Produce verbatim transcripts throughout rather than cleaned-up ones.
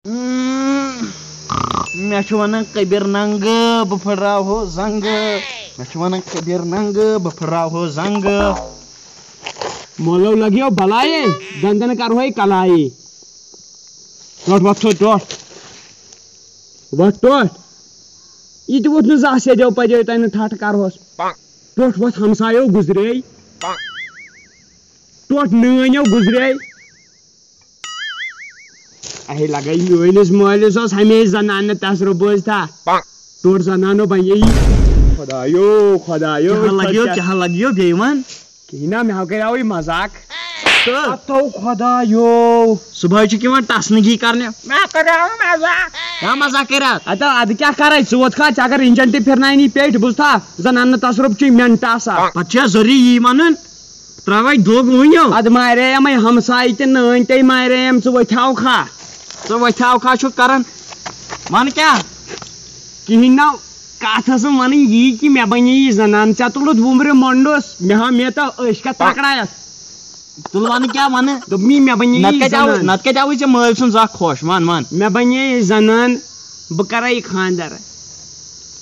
مےٚ چھُ وَنان کبیٖر ننٛگہٕ، بہٕ پھٕٹراوہو زنٛگہٕ۔ مےٚ چھُ وَنان کبیٖر ننٛگہٕ، بہٕ پھٕٹراوہو زنٛگہٕ۔ مولو لگیو بلایے، دندن کرہوے کلایے۔ ٹوٹھ وۄتھ تھوٚد، ٹوٹھ۔ وۄتھ ٹوٹھ۔ یہِ تہِ ووٚتھ نہٕ زانٛہہ سیٚدیو پدیو تۄہہِ نہٕ ٹھٹھ کرہوس۔ ٹوٹھ وۄتھ، ہمسایو گُزرے۔ ٹوٹھ نٲنیو گُزرے۔ اہے لگے میٲنِس مٲلِس اوس ہمیشہِ زنانہٕ تصرُف، بوٗزتھا؟ ٹوٹھ زنانو بنے یہِ۔ خدایو، خدایو، کیٛاہ لگیو، کیٛاہ لگیو بیٚیہِ وَن؟ کِہیٖنۍ نا، مےٚ ہا کریاو یہِ مزاق۔ تہٕ؟ اتھو خدایو۔ صبحٲے چھُکھ یِوان ٹسنگی کرنہِ۔ مےٚ کریاو مزاق۔ کیٛاہ مزاق کریاو؟ ادٕ، ادٕ کیٛاہ کرے؟ ژٕ ووت کھا، ژےٚ اگر انجن تہِ پھرناونی پیٹھ، بوٗزتھا؟ زنانہٕ تصرُف چھُے مینٹ آسان۔ پتہٕ چھا ضروٗری یی ونُن؟ ترٛاوَے دۄگ وٕنیو۔ ادٕ مارے یِمے ہمسایہِ تہِ نٲنۍ تے مارے یِم، ژٕ وۄتھیو کھا؟ ژٕ وۄتھیو کھا چھُکھ کران؟ وَن کیٛاہ؟ کِہیٖنۍ نہ، کَتھ ٲسٕم وَنٕنۍ یی کہِ مےٚ بَنے یہِ زَنان، ژےٚ تُلُتھ وُمبرِ مۄنڈُس، مےٚ ہا مےٚ تہٕ أسۍ کَتھ ترٛکڑایَتھ۔ تُل وَنہٕ کیٛاہ وَنہٕ؟ دوٚپمی مےٚ بَنے نَتہٕ یہِ کَتہِ آوُے، زَنان۔ نَتہٕ کَتہِ آوُے ژےٚ مٲلۍ سُنٛد زَکھ خۄش؟ وَن، وَن۔ مےٚ بَنے یہِ زَنان، بہٕ کَرے یہِ خانٛدَر۔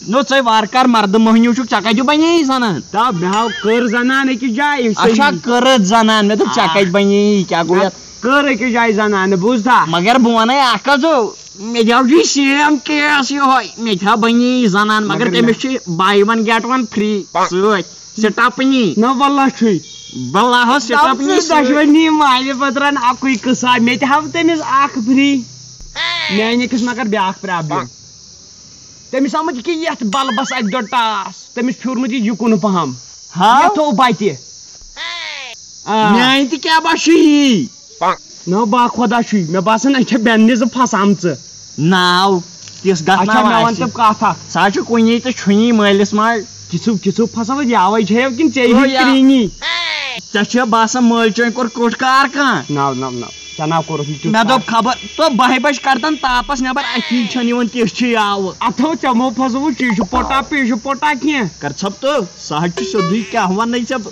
نو ژے وار کر، مردٕ مۄہنیو چھُکھ، ژےٚ کتہِ بنے یہِ زنان؟ تب مےٚ ہاو کٔر زنان أکِس جایہِ، اچھا، صحیح۔ کٔرٕتھ زنان، مےٚ دوٚپ، ژےٚ آ۔ کتہِ بنے یہِ، کیٛاہ گوٚو مےٚ یتھ؟ کٔر أکِس جایہِ زنان، بوٗزتھا؟ مگر بہٕ ونے اکھ کتھ، مےٚ تہِ ہاو چھُ یہِ سیم کیس یِہوے، مےٚ تہِ ہاو بنے یہِ زنان، مگر مگر تٔمِس مےٚ چھِ buy one get one free سۭتۍ، سٹپنی۔ نہ واللہ چھُے۔ واللہ ہو سٹپنی دپُن سۭتۍ۔ دۄشوٕنی مالہِ پتہٕ رن اکُے قصہ، مےٚ تہِ ہاو تٔمِس اکھ free۔ میانہِ أکِس مگر بیاکھ problem۔ تٔمِس آمُت یہِ کہِ یَتھ بلبَس اَکہِ دۄہ ٹاس، تٔمِس پھیوٗرمُت یہِ یُکُن پَہَم۔ ہاو؟ یَتھ تھوٚو بَتہِ۔ آ۔ میٛانہِ تہِ کیٛاہ باسیو یی؟ نہ با خۄدا چھُے، مےٚ باسان أسۍ چھِ بٮ۪ننہِ زٕ پھَسامژٕ۔ ناو، تِژھ گژھ اچھا، ناو مےٚ وَن آسہِ۔ تہٕ کَتھ اَکھ۔ سُہ حظ چھُ کُنی تہٕ چھُنی مٲلِس ماجہِ۔ کِژھو، کِژھو پھَساوَتھ یاوَے چھےٚ کِنہٕ ژےٚ او ہِش یا۔ کرٛہنی؟ ژےٚ چھےٚ باسان مٲلۍ چٲنۍ کوٚر کوٚٹھ کار کانٛہہ؟ نہ، نہ، نہ۔ ژےٚ نا کوٚرُتھ نہٕ تیُتھ مےٚ دوٚپ کار۔ خبر، تو بہہِ بجہِ کر تن تاپس نٮ۪بر، اَتھی چھَنہٕ یِوان تِژھ چھِ یاوٕ۔ اتھو ژےٚ مو پھسووُ، چیٖشہِ پوٹا، پیٖشہِ پوٹا کینٛہہ۔ کر ژھۄپ تو، سُہ حظ چھُ سیوٚدُے، کیٛاہ وَنَے ژےٚ بہٕ؟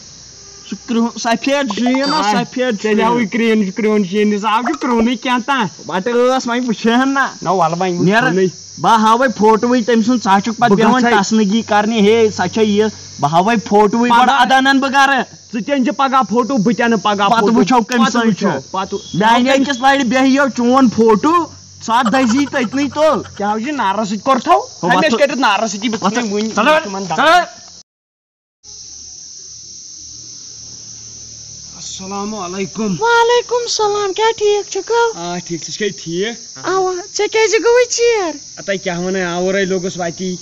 سُہ کرٛہُن، سفید شیٖن نا، آ، سفید ژےٚ شیٖن۔ لیاوٕے کرٛہُن، کرٛہُن شیٖن حساب چھُ کرٛہُنُے کینٛہہ تام۔ وَٹہٕ ٲس وۄنۍ وٕچھِ ہن نا۔ نہ وَلہٕ وۄنۍ وٕچھو نیر، نٕے۔ بہٕ ہاوَے فوٹوٕے تٔمۍ سُنٛد، ژٕ ہا چھُکھ پتہٕ بہٕ بیٚہوان گژھے ٹسنہٕ گی کرنہِ، ہے، سۄ چھےٚ یہِ، بہٕ ہاوَے فوٹوٕے گۄڈٕ، پگاہ اَدٕ اَنَن بہٕ گرٕ۔ ژٕ تہِ أنۍ زِ پگاہ فوٹو، بہٕ تہِ اَنہٕ پگاہ پتہٕ فوٹو۔ وٕچھو کٔمۍ پتہٕ سٕنٛدۍ چھُ۔ وٕچھو، پتہٕ میانہِ أکِس لرِ بیٚہہِ یو چون فوٹو، ژٕ اَتھ دٔزی تٔتنٕے تُل۔ کیٛاہ حظ یہِ نارس سۭتۍ کوٚر تھو؟ ہُہ ہمیشہِ وۄتھٕ۔ کٔرِتھ نارس سۭتی بہٕ وۄتھٕ۔ ژھٕنَے وٕنۍ ژَلہٕ۔ تِمن دَپہٕ۔ ژَلہٕ۔ السلام علیکم۔ وعلیکم السلام، کیٛاہ ٹھیٖک چھُکھا؟ آ، ٹھیٖک، ژٕ چھکھے ٹھیٖک؟ اوا، ژےٚ کیٛازِ گوٚوُے ژیر؟ اَتَے کیٛاہ وَنَے، آورَے لوٚگُس وَتی۔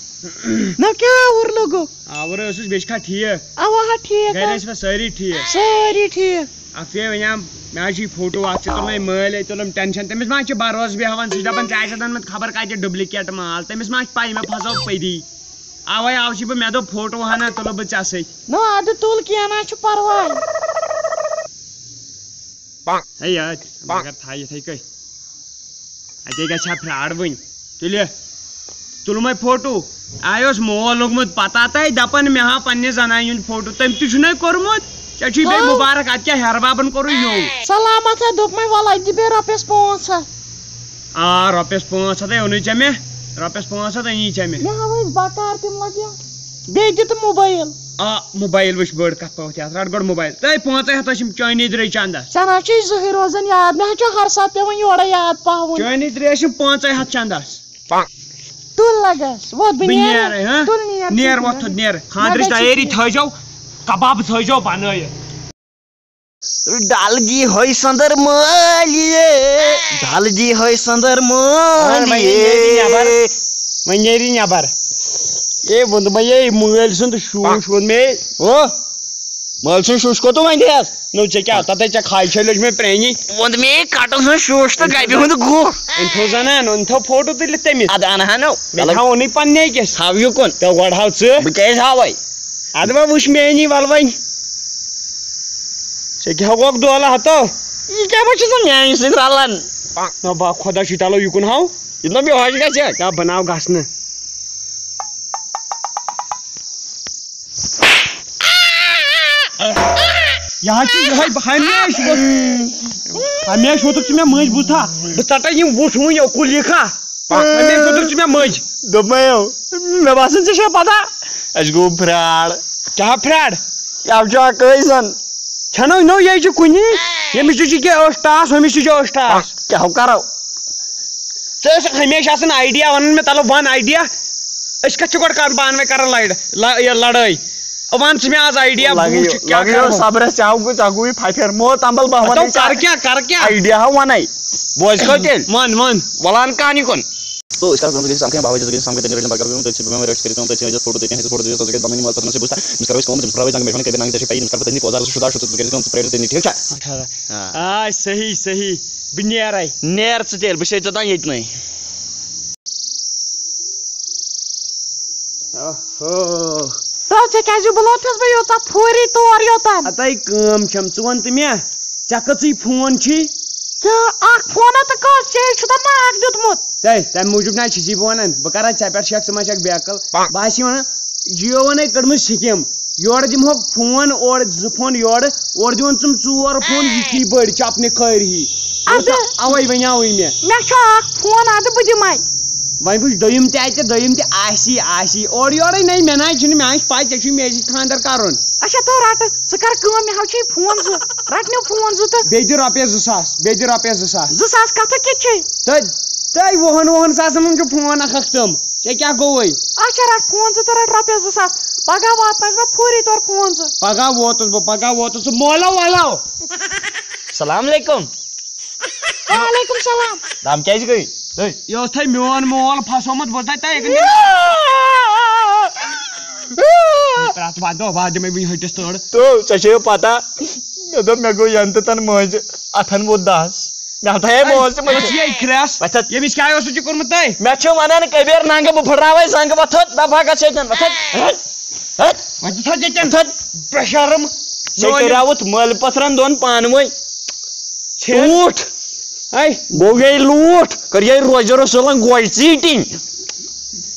نہ کیٛاہ آوُر لوٚگُو؟ آورَے اوسُس، بیٚیہِ چھکھا ٹھیٖک؟ اوا ہا، ٹھیٖک گَرِ ہا۔ ٲسوا سٲری ٹھیٖک؟ سٲری ٹھیٖک۔ اَتھ گٔے وۄنۍ آم، مےٚ حظ چھُ یہِ فوٹو، اَتھ چھِ تُلمٕتۍ مٲلۍ، أتۍ تُلُم ٹٮ۪نشَن۔ تٔمِس ما چھِ بروسہٕ بیٚہوان، سُہ چھُ دَپان، ژےٚ آسہِ دَنمُت خبر کَتہِ ڈُپلِکیٹ مال، تٔمِس ما چھِ پَے مےٚ پھساو پٔری۔ اَوَے آوسٕے بہٕ، مےٚ دوٚپ، فوٹو ہنا تُلہٕ بہٕ ژےٚ سۭتۍ۔ نہ، اَدٕ تُل، کینٛہہ نہ چھُ پَرواے۔ ہے یاد، مگر تھاو یِتھَے کٔنۍ۔ اَتے گژھِ ہا فراڈ وٕنۍ۔ تُلہِ، تُلمَے فوٹو۔ آے اوس مول لوٚگمُت پَتہ تَے، دَپان، مےٚ ہا پنٛنہِ زنانہِ ہُنٛد فوٹو۔ تٔمۍ تہِ چھُنَے کوٚرمُت۔ ژےٚ چھُے بیٚیہِ ہاو۔ مُبارک، اَتہِ کیٛاہ ہیرٕ بابَن کوٚرُے نوٚو؟ سلامت ہے، دوٚپمَے، وَلہٕ اَتہِ دِ بیٚیہِ رۄپیَس پانٛژھ ہَتھ۔ آ، رۄپیَس پانٛژھ ہَتھ ہے اوٚنُے ژےٚ مےٚ۔ رۄپیَس پانٛژھ ہَتھ أنی ژےٚ مےٚ۔ مےٚ ہاو أسۍ بکار تِم لگیا۔ بیٚیہِ دِ تہٕ موبایل۔ آ، موبایل وٕچھ بٔڑ کَتھ پٲٹھۍ اَتھ۔ رَٹ گۄڈٕ موبایل۔ تہٕ پانٛژَے ہَتھ ٲسِم چٲنی درٕے چندس۔ ژےٚ نہ چھُے زٕہٕے روزان یاد۔ مےٚ ہا چھُ ہر ساتہٕ پٮ۪وان یورَے یاد پاوُن۔ چٲنی درٕے ٲسِم پانٛژَے ہَتھ چندس۔ تُل لگس۔ وۄتھ بہٕ بہٕ نیرٕ۔ نیرٕ، ہاں؟ تُل نیر، نیر، تُل وۄتھ نیر۔ تھوٚد نیر۔ خانٛدرٕچ مےٚ گژھِ تیٲری تھٲیزیو، کباب تھٲیزیو بنٲیِتھ۔ ڈل جی ہوئی سندر مالیے، ڈل جی ہوئی سندر اور وۄنۍ نیری نٮ۪بر۔ مالیے۔ وۄنۍ نیری نٮ۪بر۔ اے ووٚن دوٚپمَے، یے مٲلۍ سُنٛد شوٗش ووٚن مےٚ۔ او، مٲلۍ سُنٛد شوٗش کوٚت وۄنۍ دِیَس؟ نو ژےٚ کیٛاہ، تَتَے ژےٚ کھاے چھے لٔجمٕژ پرٛانی۔ ووٚن مےٚ، یے کَٹُن سُنٛد شوٗش تہٕ گَبہِ ہُنٛد گُہہ۔ أمۍ تھوٚو زَنان، أمۍ تھوٚو فوٹو تُلِتھ تٔمِس۔ اَدٕ اَنہٕ ہا نو۔ مےٚ تھاو اوٚنُے پنٛنے کِس۔ ہاو یہِ کُن۔ تہٕ گۄڈٕ ہاو ژٕ۔ بہٕ کیٛازِ ہاوَے؟ اَدٕ وۄنۍ وٕچھ میٛٲنی وَلہٕ وۄنۍ۔ ژےٚ کیٛاہ گوٚکھ دولہٕ ہَتو؟ یہِ کیٛاہ ما چھُ ژٕ میٛانہِ سۭتۍ رَلان؟ نہ با خۄدا چھُے تَلو یہِ کُن ہاو۔ یہِ نہ مےٚ ہۄچھ گژھِ۔ کیٛاہ بَناو گژھنہٕ؟ یہِ حظ چھُ یِہوٚے بہٕ ہمیشہٕ گوٚژھ۔ ہمیشہِ ووتُکھ ژٕ مےٚ مٔنٛزۍ، بوٗزتھا؟ بہٕ ژٹے یِم وُٹھ وٕنۍ اوکُل یِکھا۔ ہمیشہِ ووتُکھ ژٕ مےٚ مٔنٛزۍ۔ دوٚپمَے، مےٚ باسان، ژےٚ چھےٚ پَتہ، اَسہِ گوٚو فراڈ۔ کیٛاہ فراڈ؟ یَوٕ چھُ اَکٲے زَن۔ چھَنہٕ نو یے چھُ کُنی، ییٚمِس تہِ چھُ کینٛہہ ٲٹھ ٹاس، ہُمِس تہِ چھُ ٲٹھ ٹاس۔ کیٛاہ کرو؟ ژٕ ٲسٕکھ ہمیشہِ آسان آیڈیا وَنان مےٚ، تَلہٕ وَن آیڈیا۔ أسۍ کَتھ چھِ گۄڈٕ کَران پانہٕ ؤنۍ کَران لَڑ-، لَ-، یہِ لَڑٲے؟ وَن ژٕ مےٚ آز آیڈیا، بہٕ لَگٲیِو، وٕچھِ کیٛاہ لَگٲیِو کَرٕ بہٕ۔ صبرَس، ژےٚ آو گُے، ژےٚ گوٚوُے پھَپھٮ۪ر۔ مو تَمبَل بہٕ وَنَے ژےٚ۔ کَرٕ کیٛاہ، کَرٕ کیٛاہ؟ آیڈیا ہا وَنَے۔ بوز کَو تیٚلہِ۔ وَن، وَن۔ وَلان کانی کُن۔ تو أسۍ کَرو کٲم، أسۍ گٔژھۍ سَمکھٕنۍ، بابا جی، أسۍ گٔژھۍ سَمکھٕنۍ، تٔتھۍ رِلیٹڈ پَتہٕ کَرو کٲم، تٔتھۍ سۭتۍ بہٕ وٮ۪سٹ کٔرِتھ، تٔتھۍ سۭتۍ أسۍ فوٹو، تٔتھۍ سۭتۍ أسۍ فوٹو، تٔتھۍ سۭتۍ أسۍ دَپان، یِم وَلہٕ پَتہٕ چھِ بوٗزتھا، أمِس کَرو أسۍ کٲم، أمِس ترٛاوو أسۍ زنٛگہٕ، مےٚ چھُ وَنان، کٔبیٖر نانٛگہٕ، ژےٚ چھُے پَیی، أمِس کَرٕ بہٕ تٔتھی پوزار، ژٕ چھُ دار، ژٕ کٔرِتھ کٲم، ژٕ پرٛٲرِو تٔتھی، ٹھیٖک چھا؟ آ۔ آ، صحیح، صحیح۔ بہٕ نیرَے۔ نیر ژٕ تیٚلہِ، بہٕ چھُسَے ژےٚ تام ییٚتہِ نٕے۔ اوہو۔ تو ژےٚ کیٛازِ بُلوتھَس بہٕ یوٗتاہ فوری طور یوٚتام؟ ہَتَے کٲم چھَم، ژٕ وَن تہٕ مےٚ، ژےٚ کٔژٕے فون چھی؟ تہٕ اَکھ فونا تہٕ کٔژ؟ ژےٚ چھُتھ نہٕ اَکھ دیُتمُت۔ ہے، تَمہِ موٗجوٗب نہ چھُسی بہٕ وَنان، بہٕ کَرا ژےٚ پٮ۪ٹھ شک، ژٕ ما چھَکھ بیقٕل۔ بہٕ آسی وَنان، جِیووَن ہے کٔڑمٕژ سِکیٖم، یورٕ دِمہوکھ فون، اورٕ زٕ فون یورٕ، اورٕ دِوان تِم ژور فون یِتھی بٔڑۍ چپنہِ کھٲرۍ ہی۔ اَدٕ۔ اوے وَنیٛاوٕے مےٚ۔ مےٚ چھُ اَکھ فون، اَدٕ بہٕ دِمَے۔ وۄنۍ وٕچھ، دوٚیِم تہِ اَتہِ، دوٚیِم تہِ آسی، آسی۔ اورٕ یورَے نَے، مےٚ نَے چھُنہٕ، مےٚ آسہِ پَے ژےٚ چھُے مےٚ سۭتۍ خانٛدر کَرُن۔ اچھا، تہٕ رَٹہٕ، ژٕ کَر کٲم، مےٚ ہاو چھُے فون زٕ، رَٹہٕ نِو فون زٕ تہٕ۔ بیٚیہِ دِ رۄپیَس زٕ ساس، بیٚیہِ دِ رۄپیَس زٕ ساس۔ زٕ ساس کَتھٕ کِتھ چھے؟ تہٕ تۄہہِ وُہَن وُہَن ساسَن ہُنٛد چھُ فون اَکھ اَکھ تِم۔ ژےٚ کیٛاہ گوٚوُے؟ اچھا، رَٹھ فون زٕ تہٕ رَٹھ رۄپیَس زٕ ساس۔ پَگاہ واتنٲیِزِ مےٚ فوری طور فون زٕ۔ پَگاہ ووتُس بہٕ، پَگاہ ووتُس بہٕ۔ مولو وولو۔ السلام علیکم۔ وعلیکم السلام۔ دَم کیٛازِ گٔے؟ ہے، یہِ اوس تۄہہِ میون مول پھسومُت، بوٗز تۄہہِ تۄہہِ أکِس پرٛٮ۪تھ وَتہِ دۄہ واتہٕ دِمَے وٕنہِ ۂٹِس تٔڑ۔ تو، ژےٚ چھےٚ پَتہ، مےٚ دوٚپ، مےٚ گوٚو یَنہٕ تہٕ تَنہٕ مٲنٛزِ اَتھَن ووت دَہَس۔ مےٚ تھایے مول تہِ مٔشِتھ۔ أسۍ یے کھرٛٮ۪س۔ وۄتھ۔ ییٚمِس کیٛاہ اوسُے ژےٚ کوٚرمُت تۄہہِ؟ مےٚ چھُ وَنان کٔبیٖر ننٛگہٕ، بہٕ پھٕٹراوَے زنٛگہٕ، وۄتھ تھوٚد، دَپہٕ ہا گژھ ییٚتٮ۪ن، وۄتھ تھوٚد۔ Hut, hut. وۄتھ تھوٚد ییٚتٮ۪ن۔ وۄتھ تھوٚد۔ بے شرم۔ ژےٚ کریاوُتھ مٲلۍ پَتھرَن دۄن پانہٕ ؤنۍ۔ ژھیٚن۔ لوٗٹھ۔ ہے۔ گوٚو یے لوٗٹھ، کٔر یے روزِ رسولن گوجہِ ژیٖٹِنۍ۔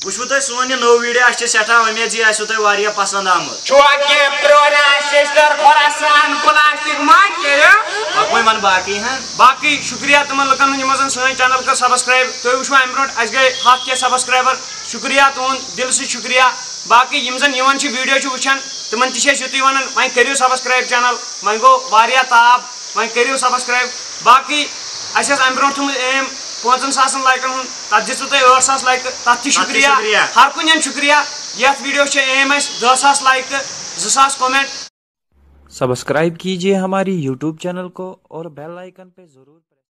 وٕچھوٕ تۄہہِ سون یہِ نوٚو ویٖڈیو، اَسہِ چھِ سٮ۪ٹھاہ اُمید زِ یہِ آسِوٕ تۄہہِ واریاہ پسنٛد آمُت۔ چونکہ پرٛون سسٹر خۄراسان پلاسٹک ما کٔرِو۔ پکوے ون باقٕے ہن۔ باقٕے شُکریہ تِمن لُکن ہُنٛد یِمو زن سٲنۍ چینل کٔر سبسکرایب۔ تُہۍ وٕچھوٕ امہِ برونٛٹھ اَسہِ گٔے ہتھ کینٛہہ سبسکرایبر۔ شُکریہ تُہُنٛد دِلہٕ سۭتۍ شُکریہ۔ باقٕے یِم زن یِوان چھِ ویٖڈیو چھِ وٕچھان، تِمن تہِ چھِ أسۍ یُتُے ونان، وۄنۍ کٔرِو سبسکرایب چینل، وۄنۍ گوٚو واریاہ تاپھ، وۄنۍ کٔرِو سبسکرایب۔ باقٕے اَسہِ ٲس امہِ برونٛٹھ تھوٚمُت aim پانٛژن ساسن لایکن ہُنٛد، تتھ دِژوٕ تۄہہِ ٲٹھ ساس لایکہٕ، تتھ تہِ تتھ تہِ شُکریہ۔ شُکریہ۔ ہر کُنٮ۪ن شُکریہ۔ یتھ ویٖڈیوس چھِ aim اَسہِ دَہ ساس لایکہٕ، زٕ ساس comment۔ سبسکرائب کیجیے ہماری یوٹیوب چینل کو اور بیل آئیکن پہ ضرور